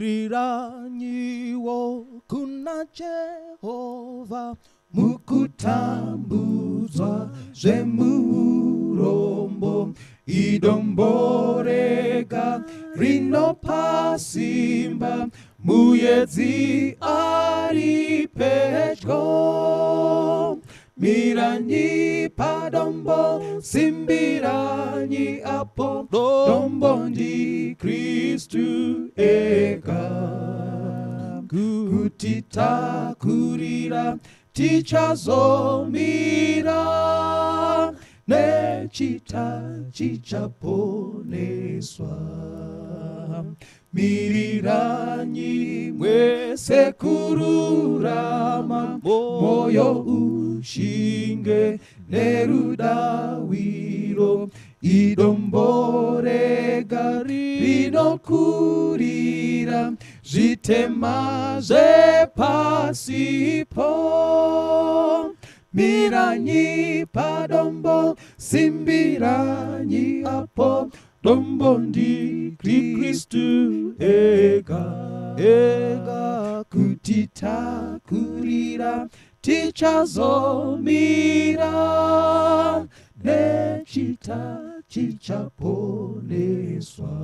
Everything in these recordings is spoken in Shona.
Miriranyiwo kuna Jehovha mukutambudzwa zvemurombo idombo rega rinopa simba muedzi ari pedyo Miranyi padombo, simbiranyi apo, dombo ndi Kristu ega. Kuti takurira tichazomira, nechita chichaponeswa. Miriranyi mwese kururama, moyo ushinge nerudawiro, idombo rega rinokurira zvitema zvepasipo. Miranyi padombo, simbiranyi apo, Dombo ndi Kristu ega ega kuti takurira tichazomira nechita chichaponeswa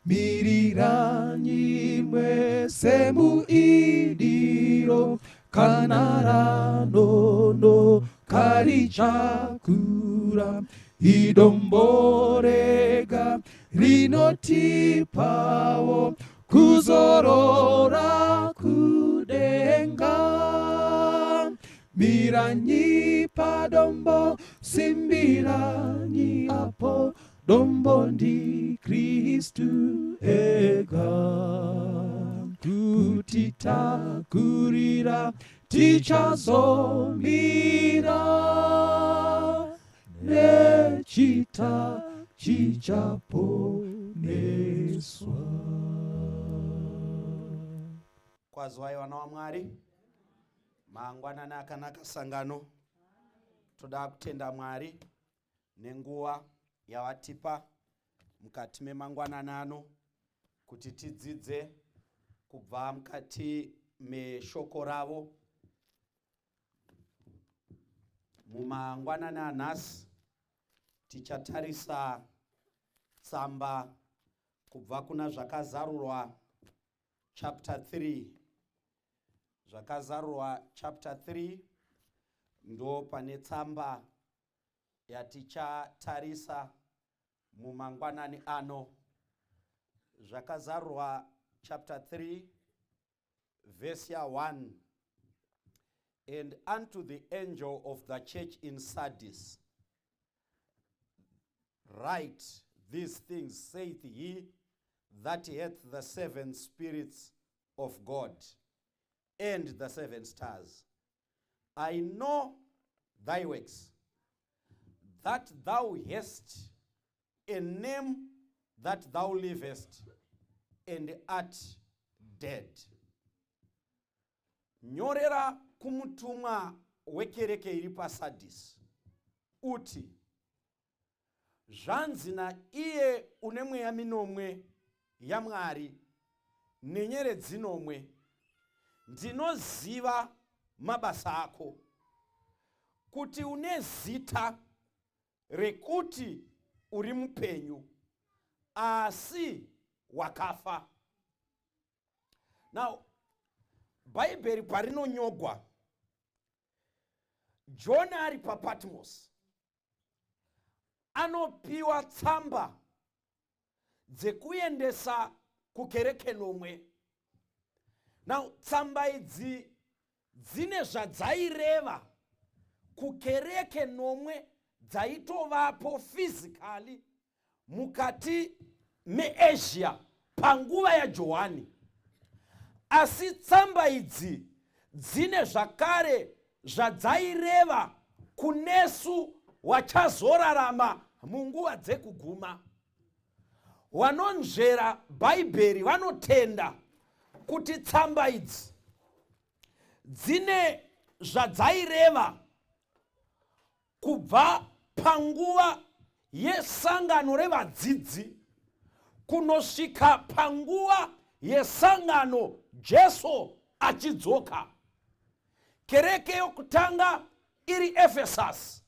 miriranyi mwese muidiro kana ranono karichakura idombo rega rinotipawo kuzorora kudenga miranyi padombo simbiranyi apo dombo ndi kristu ega kuti takurira tichazomira nechita chichaponeswa. Kwaziwai vana waMwari, mangwanani akanaka sangano. Toda kutenda Mwari nenguva yavatipa mukati memangwanani ano kuti tidzidze kubva mukati meshoko ravo. Mumangwanani anhasi tichatarisa tsamba kubva kuna Zvakazarurwa chapter 3. Zvakazarurwa chapter 3 ndo pane tsamba yatichatarisa mumangwanani ano. Zvakazarurwa chapter 3 verse ya 1. And unto the angel of the church in Sardis write, these things saith he that hath the seven spirits of God and the seven stars. I know thy works, that thou hast a name that thou livest and art dead. Nyorera kumutumwa wekereke iri paSardis uti, Zvanzi naiye une mweya minomwe yaMwari nenyeredzi nomwe, ndinoziva mabasa ako, kuti une zita rekuti uri mupenyu, asi wakafa. Now, Bhaibheri parinonyogwa, Jona ari paPatmos anopiwa tsamba dzekuendesa kukereke nomwe. Now, tsamba idzi dzine zvadzaireva kukereke nomwe dzaitovapo physically mukati meAsia panguva yaJohani. Asi tsamba idzi dzine zvakare zvadzaireva kunesu wachazorarama munguva dzekuguma. Vanonzvera Bhaibheri vanotenda kuti tsamba idzi dzine zvadzaireva kubva panguva yesangano revadzidzi. Kunosvika panguva yesangano Jesu achidzoka. Kereke yokutanga iri Ephesus,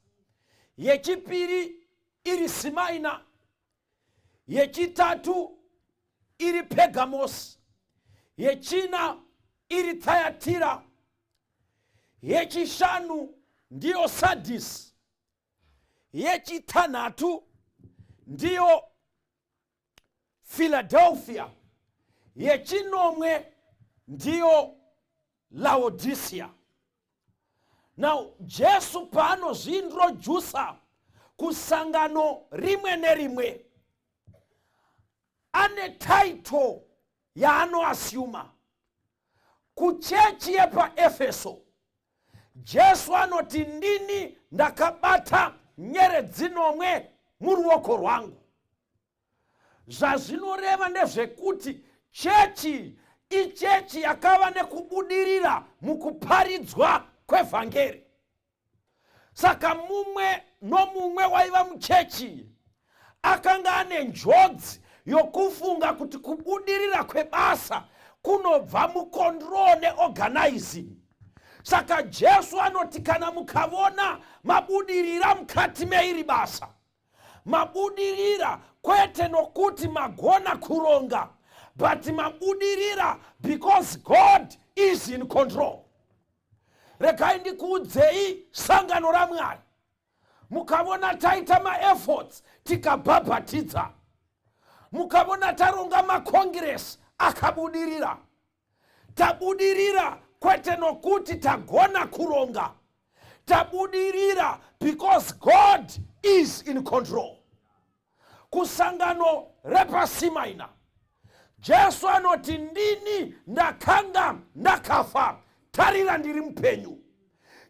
yechipiri iri Simaina, yechitatu iri Pergamos, yechina iri Thyatira, yechishanu ndiyo Sardis, yechitanhatu ndiyo Philadelphia, yechinomwe ndiyo Laodicea. Now Jesu paanozviintrodusa kusangano rimwe nerimwe ane title yaanoasuma. Kuchechi yepaEfeso Jesu anoti ndini ndakabata nyeredzi nomwe muruoko rwangu. Zvazvinoreva ndezvekuti chechi ichechi yakava nekubudirira mukuparidzwa kwevhangeri. Saka mumwe nomumwe waiva muchechi akanga ane njodzi yokufunga kuti kubudirira kwebasa kunobva mucontrol neorganizing. Saka Jesu anoti kana mukavona mabudirira mukati meiri basa, mabudirira kwete nokuti magona kuronga, but mabudirira because God is in control. Regai ndikuudzei sangano raMwari, mukavona taita maefforts tikabhabhatidza, mukavona taronga makongiresi akabudirira, tabudirira kwete nokuti tagona kuronga, tabudirira because God is in control. Kusangano repaSimaina Jesu anoti ndini ndakanga ndakafa, tarira ndiri mupenyu.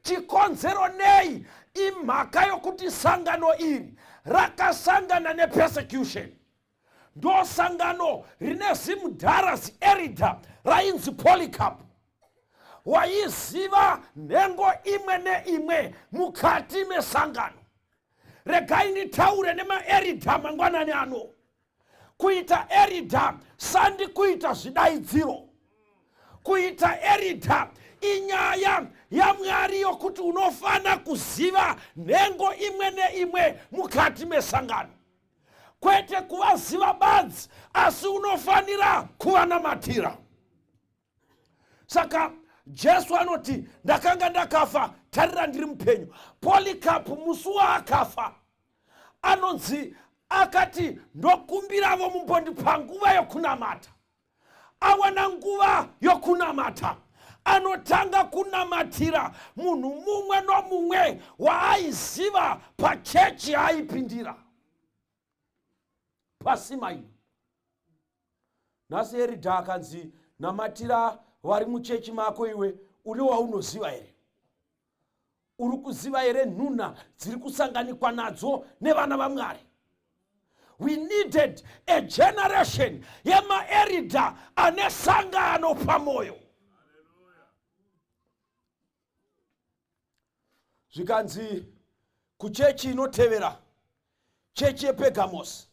Chikonzero nei? Imhaka yokuti sangano iri rakasangana nepersecution. Ndo sangano rine zimudhara zieridha rainzi Polycarp, waiziva nhengo imwe neimwe mukati mesangano. Regai nditaure nemaeridha mangwanani ano. Kuita eridha sandi kuita zvidaidziro. Kuita eridha inyaya yaMwari yokuti unofana kuziva nhengo imwe neimwe mukati mesangano. Kwete kuvaziva badzi, asi unofanira kuvanamatira. Saka Jesu anoti ndakanga ndakafa, tarira ndiri mupenyu. Polycarp musi waakafa anonzi akati ndokumbiravo mumbondipa nguva yokunamata. Awana nguva yokunamata, anotanga kunamatira munhu mumwe nomumwe waaiziva pachechi yaaipindira pasimaino. Nhasi eridha akanzi namatira vari muchechi mako, iwe une waunoziva here? Uri kuziva here nhunha dziri kusanganikwa nadzo nevana vaMwari? We needed a generation yemaeridha ane sangano pamwoyo. Zvikanzi kuchechi inotevera, chechi yePergamos,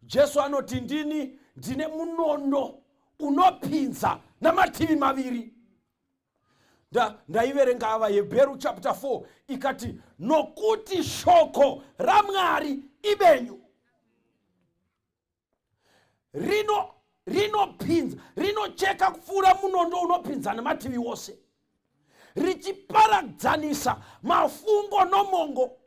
Jesu anoti ndini ndine munondo unopinza namativi maviri. Ndaiverenga ava Hebheru chapter 4 ikati nokuti shoko raMwari ibenyu, rinopinza, rinocheka kupfuura munondo unopinza nemativi ose, richiparadzanisa mafungo nomongo.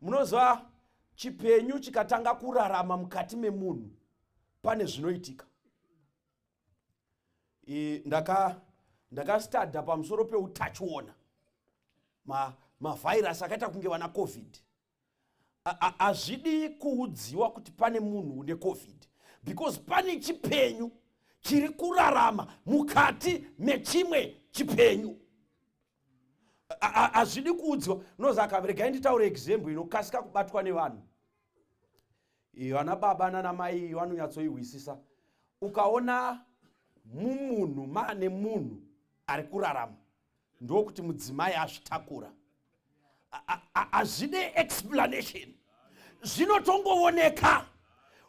Munoziva, chipenyu chikatanga kurarama mukati memunhu pane zvinoitika. Ndakastada pamusoro peutachiona mavhairasi akaita kunge vana COVID. Hazvidi kuudziwa kuti pane munhu une COVID, because pane chipenyu chiri kurarama mukati mechimwe chipenyu. Hazvidi kuudziwa. Nozaka regai nditaure example inokasika kubatwa nevanhu. Vana baba nana mai vanonyatsoihwisisa. Ukaona mumunhu maane munhu ari kurarama, ndokuti mudzimai azvitakura. Hazvide explanation, zvinotongooneka.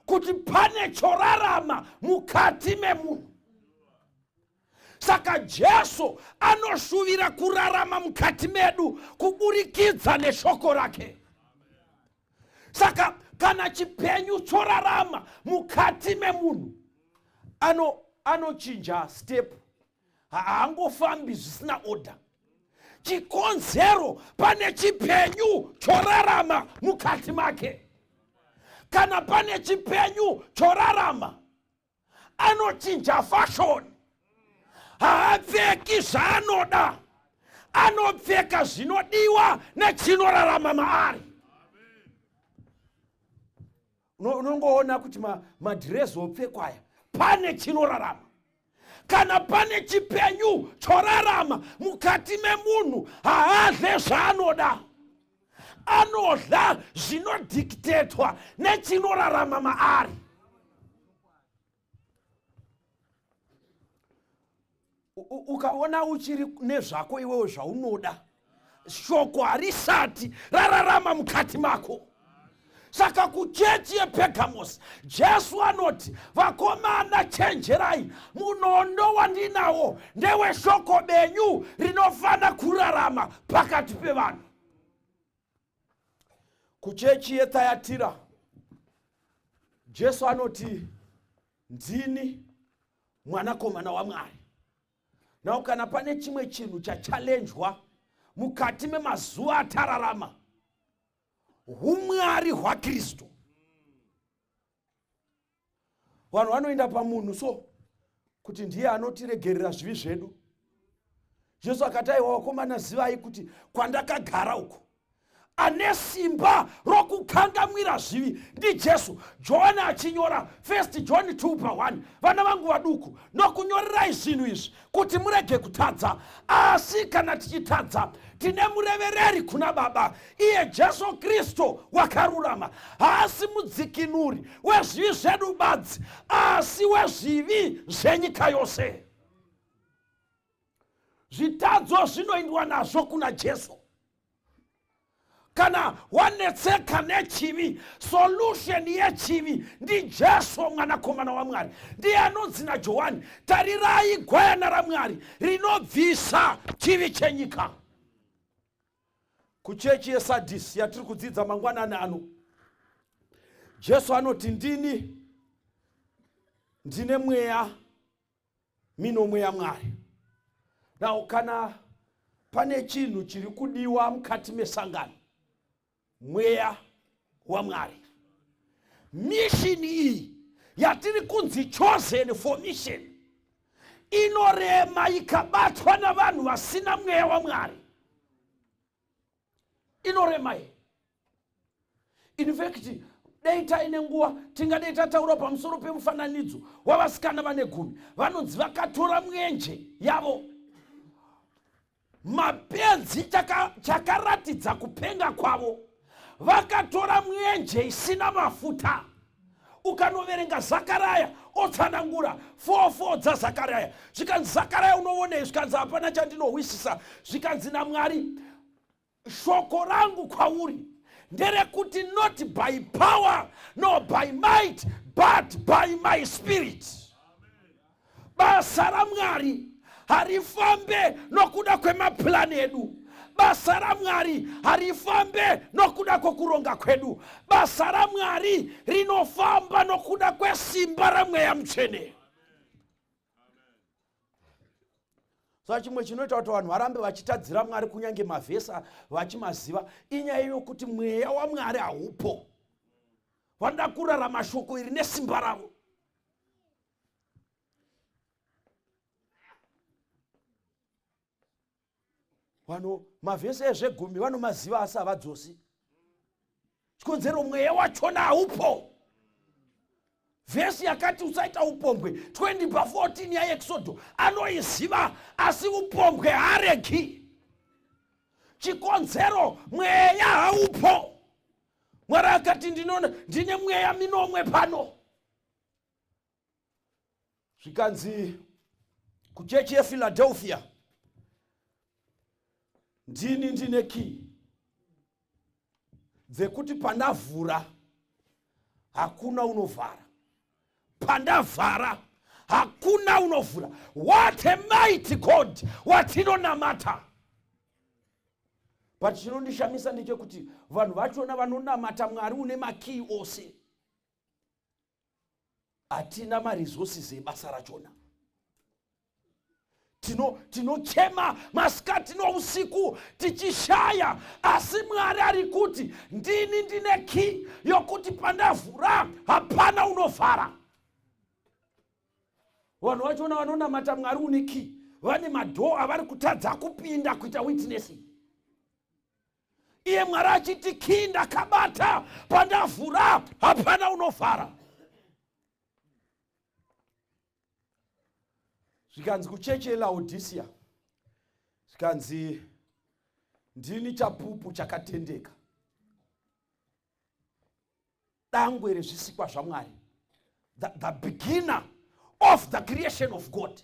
Kuti pane chorarama mukati memunhu. Saka Jesu anoshuvira kurarama mukati medu kuburikidza neshoko rake. Saka kana chipenyu chorarama mukati memunhu, anochinja step, haangofambi zvisina order. Chikonzero pane chipenyu chorarama mukati make. Kana pane chipenyu chorarama, anochinja fashion, haapfeki zvaanoda, anopfeka zvinodiwa nechinorarama maari. Unongoona kuti madhirezi opfekwa aya, pane chinorarama. Kana pane chipenyu chorarama mukati memunhu, haadle zvaanoda, anodla zvinodictatwa nechinorarama maari. Ukaona uchiri nezvako iwewe zvaunoda, shoko harisati rararama mukati mako. Saka kuchechi yePergamos, Jesu anoti, vakomana, chenjerai, munondo wandinawo ndeweshoko benyu rinofana kurarama pakati pevanhu. Kuchechi yeThayatira, Jesu anoti, ndini mwanakomana waMwari. Now kana pane chimwe chinhu chachallenjwa mukati memazuva atararama, humwari hwaKristu. Vanhu vanoenda pamunhu so kuti ndiye anotiregerera zvivi zvedu. Jesu akati, aiwa vakomana, zivai kuti kwandakagara uko ane simba rokukangamwira zvivi ndiJesu. Johani achinyora 1 John 2 pa1, vana vangu vaduku, nokunyorerai zvinhu izvi kuti murege kutadza. Asi kana tichitadza, tine murevereri kuna Baba, iye Jesu Kristu wakarurama. Haasi mudzikinuri wezvivi zvedu badzi, asi wezvivi zvenyika yose. Zvitadzo zvinoindwa nazvo kuna Jesu. Kana wanetseka nechivi, solution yechivi ndiJesu mwanakomana waMwari. Ndiye anonzi naJohani, tarirai gwayana raMwari rinobvisa chivi chenyika. Kuchechi yeSadhisi yatiri kudzidza mangwanani ano, Jesu anoti, ndini ndine mweya minomwe yaMwari. Now kana pane chinhu chiri kudiwa mukati mesangano, mweya waMwari. Mission iyi yatiri kunzi chosen for mission inorema ikabatwa navanhu vasina mweya waMwari. Inorema iyi. In fact, dai taine nguva, tingadai tataura pamusoro pemufananidzo wavasikana vane 10 vanonzi vakatora mwenje yavo. Mapenzi, chakaratidza kupenga kwavo, vakatora mwenje isina mafuta. Ukanoverenga Zakaraya otsanangura 44 dzaZakaraya, zvikanzi, Zakaraya, unovonei? Zvikanzi, hapana chandinohwisisa. Zvikanzi naMwari, shoko rangu kwauri nderekuti not by power nor by might, but by my spirit. Basa raMwari harifambe nokuda kwemapurani edu. Basa raMwari harifambe nokuda kwokuronga kwedu. Basa raMwari rinofamba nokuda kwesimba raMweya Mutsvene. Saka chimwe chinoita kuti vanhu varambe vachitadzira Mwari kunyange mavhesa vachimaziva, inyaya yokuti mweya waMwari haupo. Vanoda kurarama shoko iri nesimba ravo. Vanhu mavhesi ezvegumi vanomaziva, asi havadzosi. Chikonzero, mweya wachona haupo. Vhesi yakati usaita upombwe, 20 pa14 yaExodo, anoiziva, asi upombwe haaregi. Chikonzero, mweya haupo. Mwari akati, ndine mweya minomwe pano. Zvikanzi kuchechi yePhiladelphia, ndini ndine key dzekuti pandavhura hakuna unovhara. Pandavhara hakuna unovhura. What a mighty God watinonamata. But chinondishamisa ndechekuti vanhu vachona vanonamata Mwari une makii ose, hatina maresources ebasa rachona. Tinochema tino masikati nousiku tichishaya, asi Mwari ari kuti ndini ndine key yokuti pandavhura hapana unovhara. Vanhu vachona vanonamata Mwari une key vane madoor avari kutadza kupinda kuita witnessing, iye Mwari achiti, "Key ndakabata, pandavhura hapana unovhara." Zvikanzi kuchechi yeLaodhisia, zvikanzi, "Ndini chapupu chakatendeka, dangwe rezvisikwa zvaMwari," the beginner of the creation of God.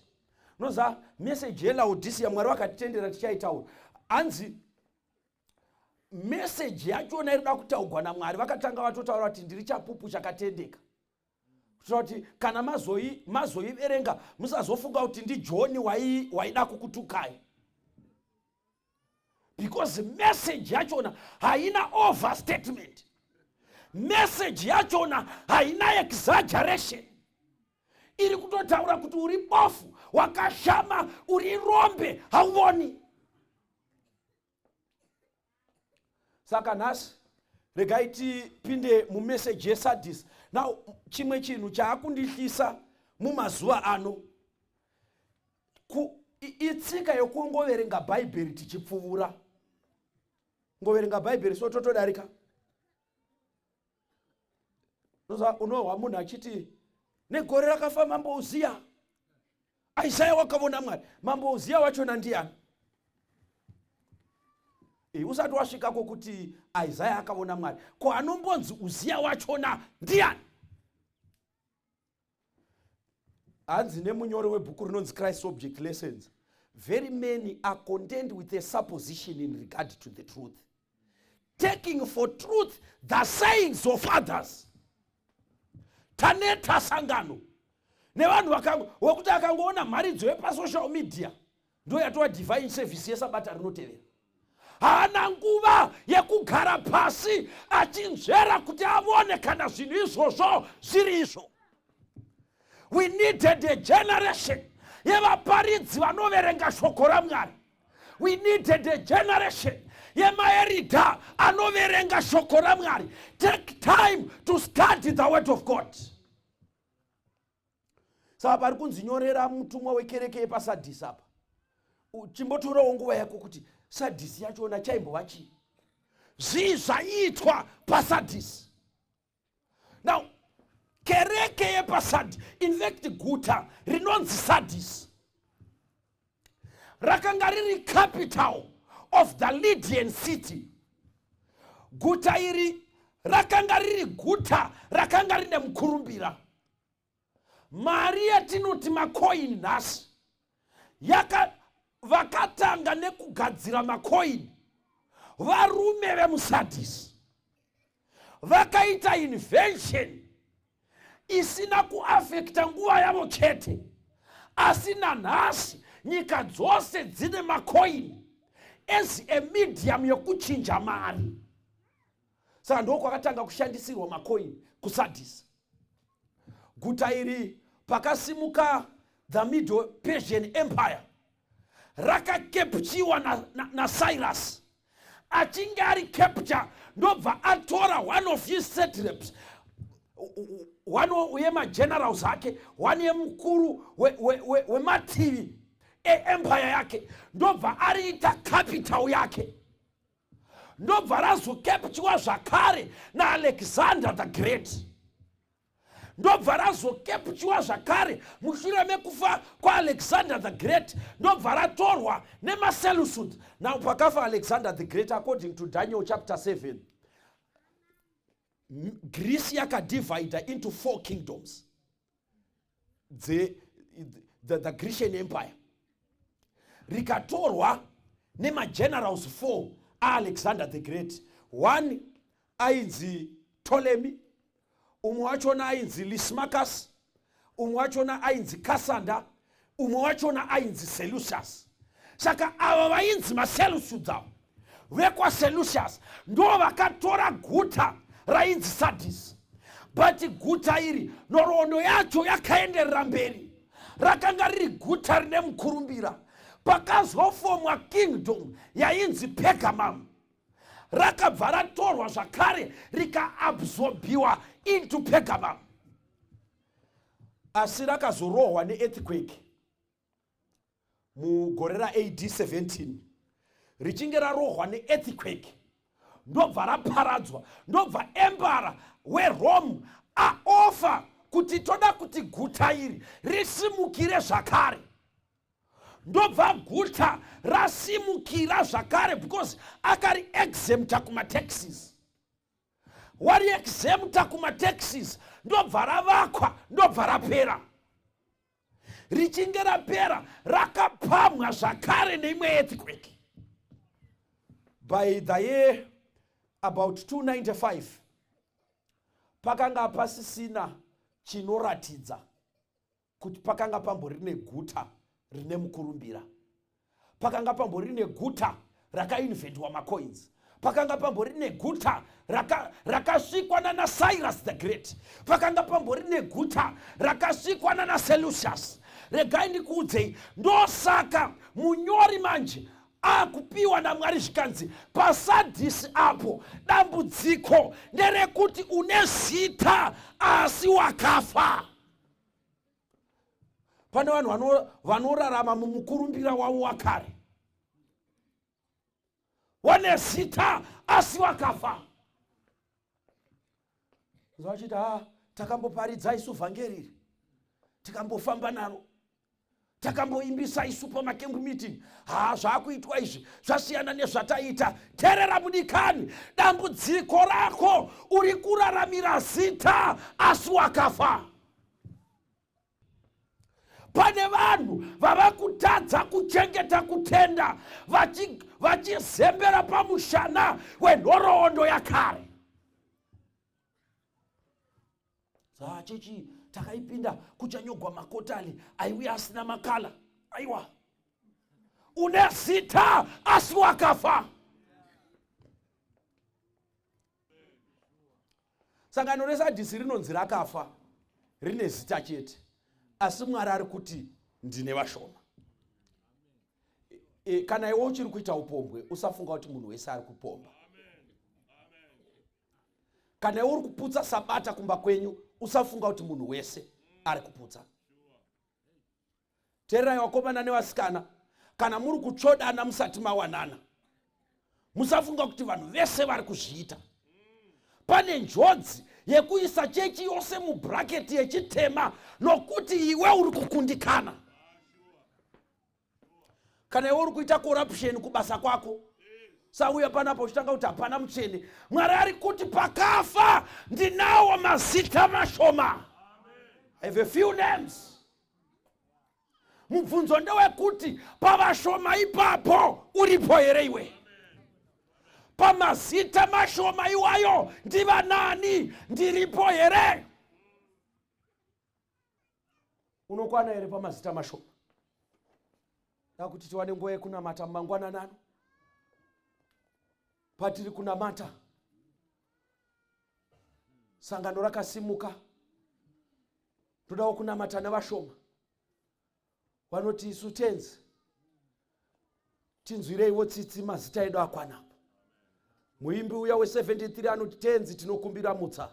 Noza meseji yeLaodhisia, Mwari vakatitendera tichaitaura. Hanzi meseji yachona iri kuda kutaugwa naMwari, vakatanga vatotaura kuti, "Ndiri chapupu chakatendeka," kuitira kuti kana mazoiverenga musazofunga kuti ndiJoni waida kukutukai, because message yachona haina overstatement, message yachona haina exaggeration. Iri kutotaura kuti uri bofu, wakashama, uri rombe, hauoni. Saka nhasi regai tipinde mumeseji yeSadhisi. Now, chimwe chinhu chaakundihlisa mumazuva ano itsika yokungoverenga Bhaibheri tichipfuvura, ngoverenga Bhaibheri so totodarika. Unohwa munhu achiti, "Negore rakafa Mambo Uziya, Isaya wakavona Mwari." Mambo Uziya wachona ndiani? Usati wasvikako kuti Isaya akavona Mwari, ko anombonzi Uziya wachona ndiani? Hanzi nemunyori webhuku rinonzi Christ Object Lessons, "Very many are content with a supposition in regard to the truth, taking for truth the sayings of others." Taneta sangano nevanhu wekuti akangoona mharidzo yepasocial media ndo yatova divine service yesabata rinotevera. Haana nguva yekugara pasi achinzvera kuti avone kana zvinhu izvozvo zviri izvo. We needed a generation yevaparidzi vanoverenga shoko raMwari. We needed a generation yemaelders anoverenga shoko raMwari. Take time to study the word of God. Saka pari kunzi, "Nyorera mutumwa wekereke yepaSadhisi," apa chimbotorawo nguva yako kuti Sadhisi yachona chaimbova chii, zvii zvaiitwa paSadhisi. Now, kereke yepaSadhi, in fact guta rinonzi Sadhisi, rakanga riri capital of the Lydian city. Guta iri rakanga riri guta rakanga rine mukurumbira. Mari yatinoti makoini nhasi yaka vakatanga nekugadzira makoini varume vemuSadhisi. Vakaita invention isina kuaffecta nguva yavo chete, asi nanhasi nyika dzose dzine makoini as a medium yekuchinja mari. Saka ndo kwakatanga kushandisirwa makoini, kuSadhisi. Guta iri, pakasimuka the Middle Persian Empire, rakacapturewa naCyrus. Na, na achinge ari capture, ndobva atora one of his satraps, one yemagenerals ake, one yemukuru wemativi eempire yake, ndobva ariita capital yake. Ndobva razocapturewa zvakare naAlexander the Great. Ndobva razocapturewa zvakare mushure mekufa kwaAlexander the Great, ndobva ratorwa nemaSeleucid. Now, pakafa Alexander the Great, according to Daniel chapter 7, Greece yakadivida into four kingdoms. The Grecian Empire rikatorwa nemagenerals 4 aAlexander the Great. One ainzi Ptolemy, umwe wachona ainzi Lysimachus. Umwe wachona ainzi Cassander, umwe wachona ainzi Seleucus. Saka ava vainzi maSeleucids ava vekwaSeleucus ndo vakatora guta rainzi Sardis. But guta iri nhoroondo yacho yakaenderera mberi, rakanga riri guta rine mukurumbira. Pakazofomwa kingdom yainzi Pergamum, rakabva ratorwa zvakare rikaabsorbiwa into Pergamum, asi rakazorohwa neearthquake mugore raAD 17. Richinge rarohwa neearthquake, ndobva raparadzwa, ndobva emperor weRome aoffer kuti toda kuti guta iri risimukire zvakare. Ndobva guta rasimukira zvakare, because akari exempta kumataxes. Wari exempta kumataxes, ndobva ravakwa, ndobva rapera. Richinge rapera, rakapamwa zvakare neimwe earthquake by the year about 295. Pakanga pasisina chinoratidza kuti pakanga pambori neguta rine mukurumbira, pakanga pambori neguta rakainventwa macoins, pakanga pambori neguta rakasvikwa nana Cyrus the Great, pakanga pambori neguta rakasvikwa nana Seleucus. Regai ndikuudzei, ndosaka munyori manje akupiwa naMwari zvikanzi paSadhisi apo, dambudziko nderekuti une zita asi wakafa. Pane vanhu vanorarama mumukurumbira wavo wakare, wane zita asi wakafa. Vachiti, "Ha, takamboparidza isu vhangeri iri, tikambofamba naro, takamboimbisa isu pamacamp meeting. Ha, zvaakuitwa izvi zvasiyana nezvataita." Teerera mudikani, dambudziko rako uri kuraramira zita asi wakafa. Pane vanhu vava kutadza kuchengeta kutenda, vachizembera pamushana wenhoroondo yakare. Chechi takaipinda kuchanyogwa makotali aiuya asina makala. Aiwa, une zita asi wakafa. Sangano reSadhisi rinonzi rakafa, rine zita chete, asi Mwari ari kuti ndine vashoma. Kana iwe uchiri kuita upombwe, usafunga kuti munhu wese ari kupomba. Kana iwe uri kuputsa Sabata kumba kwenyu, usafunga kuti munhu wese ari kuputsa. Teererai vakomana nevasikana, kana muri kutsvodana musati mawanana, musafunga kuti vanhu vese vari kuzviita. Pane njodzi yekuisa chechi yose mubhuraketi yechitema nokuti iwe uri kukundikana. Kana iwe uri kuita corruption kubasa kwako, sauya panapa uchitanga kuti hapana mutsvene. Mwari ari kuti pakafa ndinawo mazita mashoma. I have a few names. Mubvunzo ndewekuti pavashoma ipapo uripo here iwe? Pamazita mashoma iwayo ndivanani? Ndiripo here? Unokwana here pamazita mashoma? Dakuti tiwane nguva yekunamata mumangwananano. Patiri kunamata, sangano rakasimuka. Todawo kunamata navashoma vanoti, "Isu Tenzi, tinzwireiwo tsitsi, mazita edu akwanapo." Muimbi uya we73 anoti, "Tenzi, tinokumbira mutsa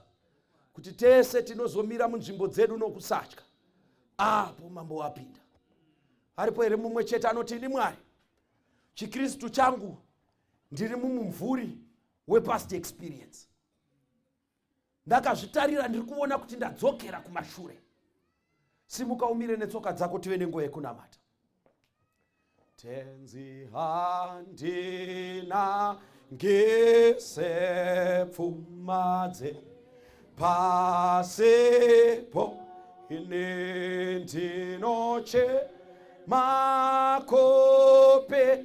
kuti tese tinozomira munzvimbo dzedu nokusatya apo mambo wapinda." Aripo here mumwe chete anoti, "Ini Mwari, chikristu changu ndiri mumumvuri wepast experience. Ndakazvitarira, ndiri kuona kuti ndadzokera kumashure"? Simuka umire netsoka dzako, tive nenguva yekunamata. Tenzi, handina ngisepfuma dzepasipo, ini ndinochema kupinda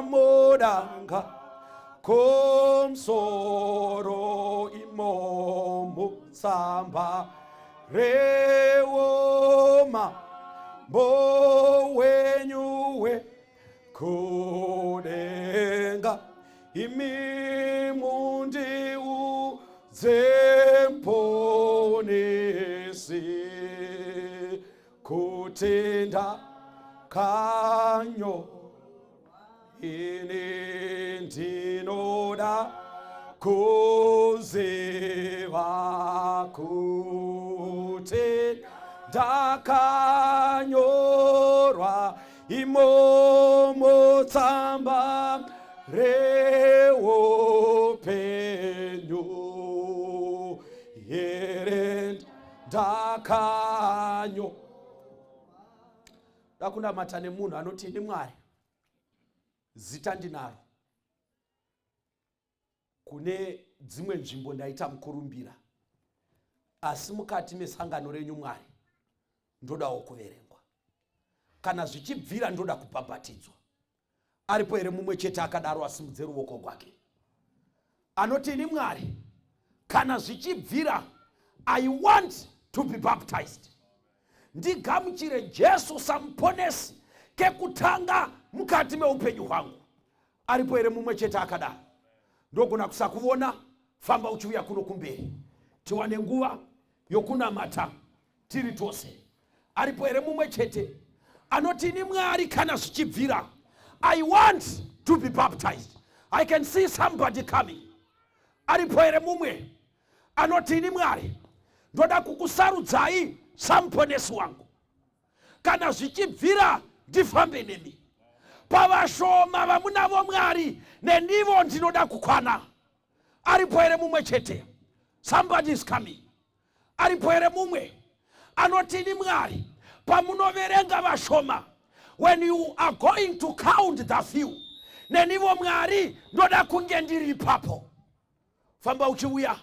mudanga kumusoro imomo tsamba. Reoma mbo wenyu wekudenga, imi mundiudze Muponesi kuti ndakanyo ini ndinoda kuziva kuti ndakanyorwa imomo tsamba reupenyu here. Ndakanyo dakunamata nemunhu anoti, "Ini Mwari, zita ndinaro, kune dzimwe nzvimbo ndaita mukurumbira, asi mukati mesangano renyu Mwari ndodawo kuverengwa. Kana zvichibvira ndoda kubhabhatidzwa." Aripo here mumwe chete akadaro? Asimudze ruoko rwake. Anoti, "Ini Mwari, kana zvichibvira, I want to be baptized, ndigamuchire Jesu samuponesi kekutanga mukati meupenyu hwangu." Aripo here mumwe chete akadaro? Ndogona kusakuvona. Famba uchiuya kuno kumberi, tiwane nguva yokunamata tiri tose. Aripo here mumwe chete anoti, "Ini Mwari, kana zvichibvira, I want to be baptized"? I can see somebody coming. Aripo here mumwe anoti, "Ini Mwari, ndoda kukusarudzai samuponesi wangu, kana zvichibvira ndifambe nemi pavashoma vamunavo Mwari, nenivo ndinoda kukwana"? Aripo here mumwe chete? Somebody is coming. Aripo here mumwe anoti, "Ini Mwari, pamunoverenga vashoma, when you are going to count the few, nenivo Mwari ndoda kunge ndiri ipapo"? Famba uchiuya,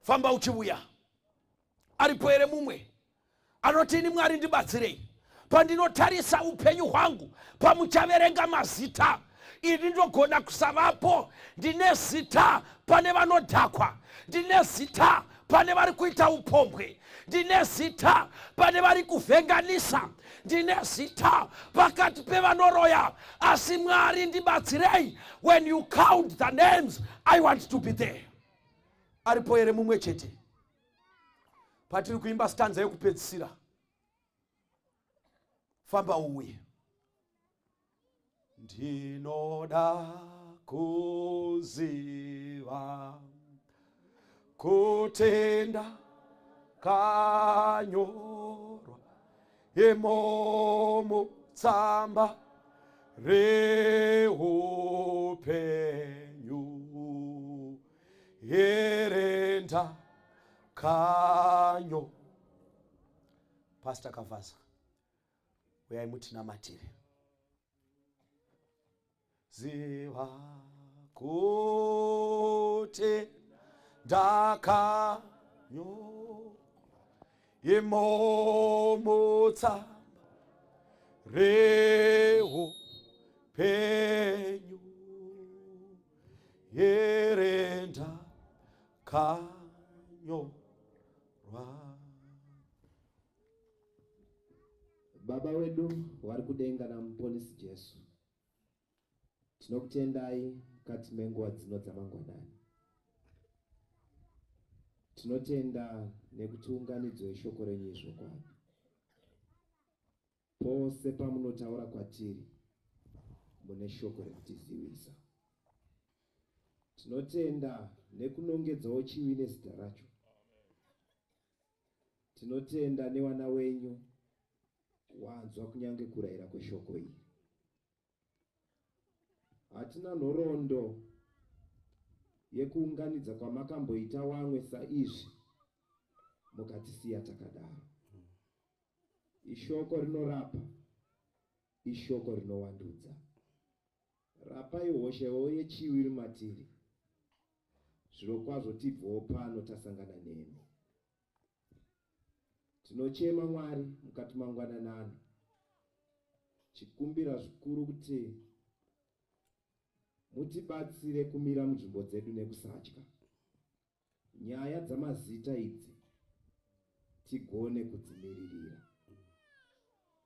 famba uchiuya. Aripo here mumwe anoti, "Ini Mwari, ndibatsirei, pandinotarisa upenyu hwangu, pamuchaverenga mazita, ini ndogona kusavapo. Ndine zita pane vanodhakwa, ndine zita pane vari kuita upombwe, ndine zita pane vari kuvhenganisa, ndine zita pakati pevanoroya, asi Mwari ndibatsirei, when you count the names, I want to be there"? Aripo here mumwe chete? Patiri kuimba stanza yekupedzisira, famba uuye. Ndinoda kuziva kuti ndakanyorwa imomo tsamba reupenyu here. Ndakanyo Pastor Kavhaza, uyai mutinamatire. Ziva kuti ndakanyo imomo tsamba reupenyu here. Ndakanyorwa. Baba wedu vari kudenga naMuponesi Jesu, tinokutendai mukati menguva dzino dzamangwanani. Tinotenda nekuti unganidzo yeshoko renyu izvokwadi. Pose pamunotaura kwatiri, mune shoko rekutizivisa. Tinotenda nekunongedzawo chivi nezita racho. Tinotenda nevana wenyu wanzwa kunyange kurayira kweshoko iri. Hatina nhoroondo yekuunganidza kwamakamboita wamwe saizvi mukatisiya takadaro. Ishoko rinorapa, ishoko rinowandudza. Rapai hoshawo yechivi iri matiri. Zvirokwazvo tibvewo pano tasangana nemi. Tinochema Mwari mukati mangwananano, chikumbira zvikuru kuti mutibatsire kumira munzvimbo dzedu nekusatya. Nyaya dzamazita idzi. Tigone kudzimiririra.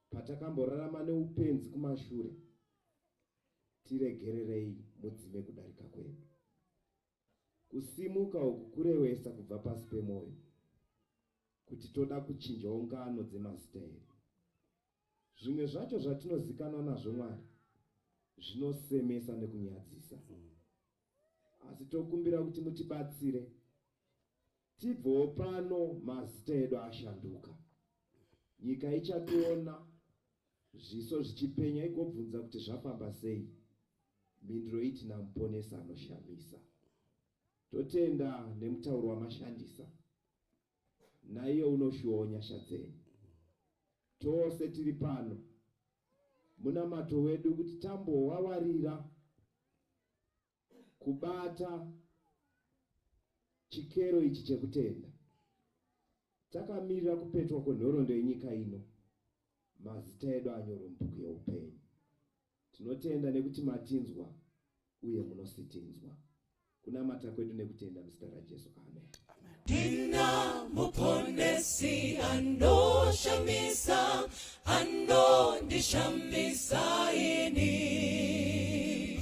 Patakamborarama neupenzi kumashure, tiregererei mudzime kudarika kwedu. Kusimuka uku kurewesa kubva pasi pemwoyo kuti toda kuchinja ungano dzemazita edu. Zvimwe zvacho zvatinozikanwa nazvo Mwari zvinosemesa nekunyadzisa. Asi tokumbira kuti mutibatsire tibvewo pano mazita edu ashanduka. Nyika ichationa zviso zvichipenya igobvunza kuti zvafamba sei. Mhinduro iti naMuponesi anoshamisa. Totenda nemutauro wamashandisa. Naiye unoshuwawo nyasha dzenyu. Tose tiri pano munamato wedu kuti tambowawarira kubata chikero ichi chekutenda takamirira kupetwa kwenhoroondo yenyika ino mazita edu anyorwe mubhuku yeupenyu. Tinotenda nekuti matinzwa uye munositinzwa. Kunamata kwedu nekutenda muzita raJesu. Amen. Ndina muponesi anoshamisa, anondishamisa ini,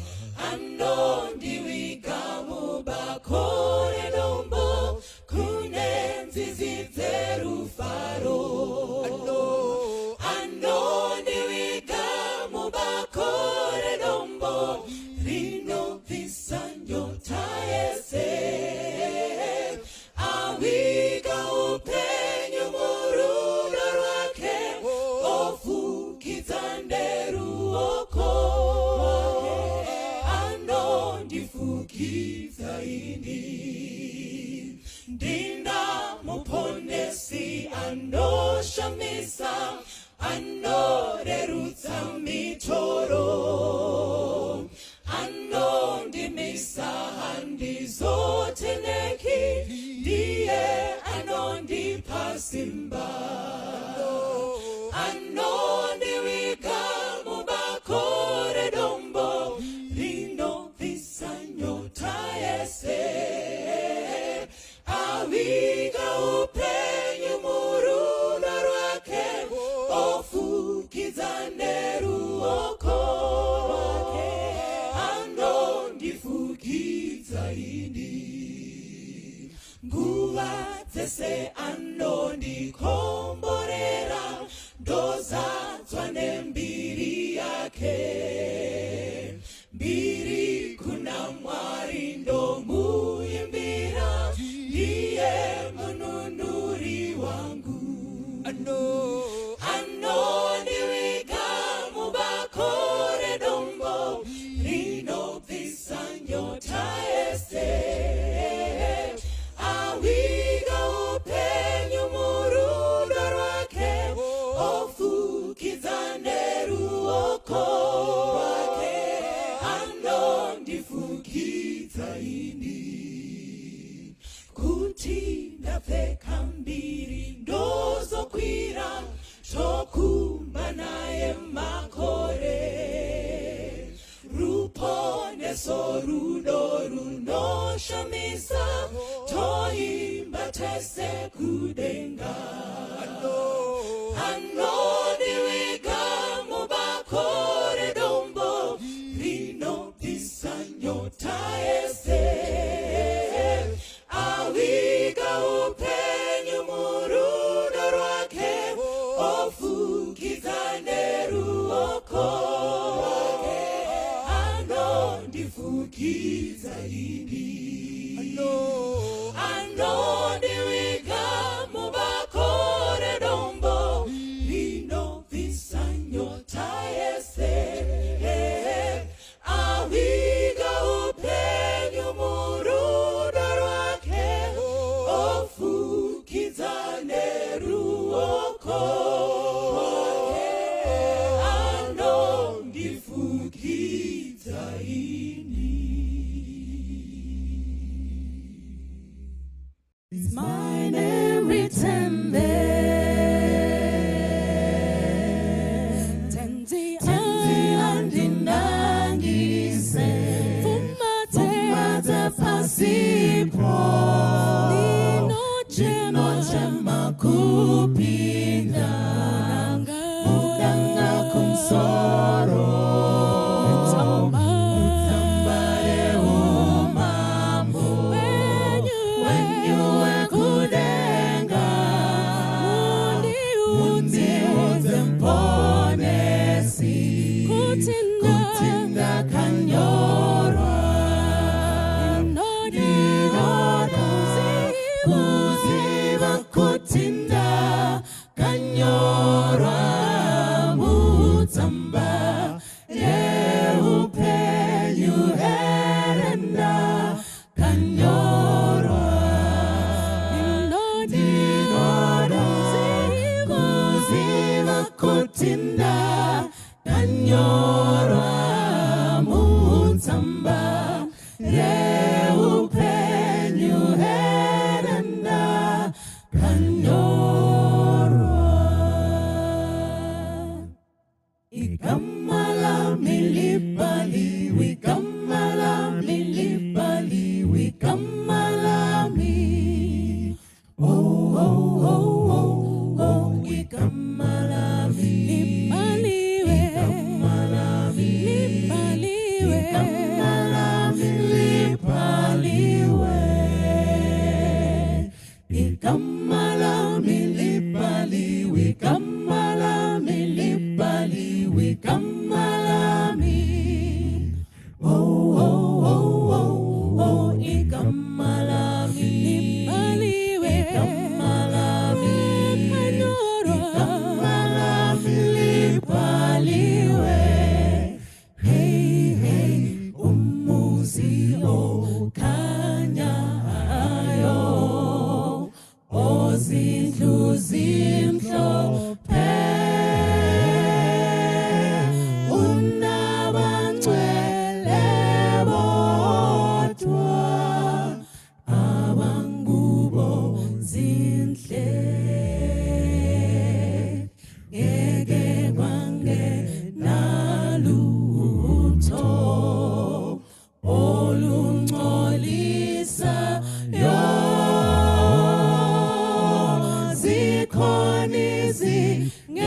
anondiviga mubako redombo kune nzizi dzerufaro. Anondiviga mubako redombo rinobvisa nyota yese, aviga upenyu murudo rwake, ofukidza neruoko anondifukidza ini. Ndina muponesi anoshamisa, anorerutsa mitoro, anondimisa handizoteneki, ndiye anondipa simba, anondiviga mubako redombo rinobvisa nyota yese, aviga upenyu murudo rwake, ofukidza neruoko rwake, anondifukidza ini. Nguva dzese anondikomborera, ndozadzwa nembiri yake. Mbiri kuna Mwari ndomuimbira, ndiye mununuri wangu. Anondiviga mubako redombo rinobvisa nyota yese, aviga upenyu murudo rwake, ofukidza neruoko rwake, anondifukidza ini. Kuti ndapfeka mbiri ndozokwira, tokumba naye makore. Ruponeso rudo runoshamisa, toimba tese kudenga. Anondiviga mubako redombo rinobvisa nyota yese, aviga upenyu murudo rwake, ofukidza neruoko rwake, anondifukidza ini. Anondiviga mubako redombo rinobvisa nyota yese, aviga upenyu murudo rwake, ofukidza neruoko rwake, anondifukidza ini. Is my name written there? Tenzi Tenzi andinangise, Pfumate pfumate pasipo, Ndinochema ndinochema. Kuti ndakanyorwa. Ndinoda kuziva kuti ndakanyorwa mutsamba yeupenyu here ndakanyorwa. Ndinoda kuziva kuti ndakanyorwa mutsamba yeupenyu here ndakanyorwa. Igama lami libhaliwe, igama lami libhaliwe, igama lami. Oh, igama lami. Libhaliwe. Igama lami. Libhaliwe. Igama lami libhaliwe. Igama lami libhaliwe, igama lami libhaliwe, igama lami. Oh, igama lami. Libhaliwe. Igama lami. Lakanyorwa. Igama lami libhaliwe. Hey, hey, umuzi okhanyayo, ozindlu zimhlophe, unabangcwele bodwa, abangubo zinhle, ngeke kwangena lutho olungcolisayo. Zikhona izingelosi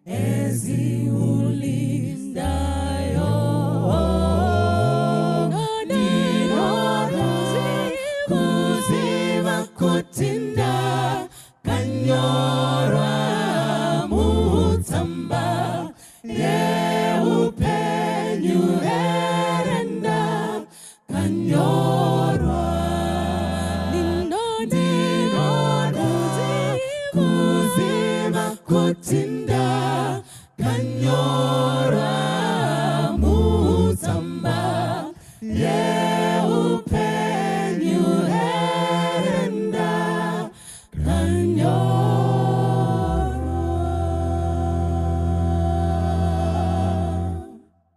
eziwulindayo. Ndinoda kuziva kuti ndakanyorwa mutsamba yeupenyu here ndakanyorwa. Ndinoda kuziva kuti ndakanyorwa.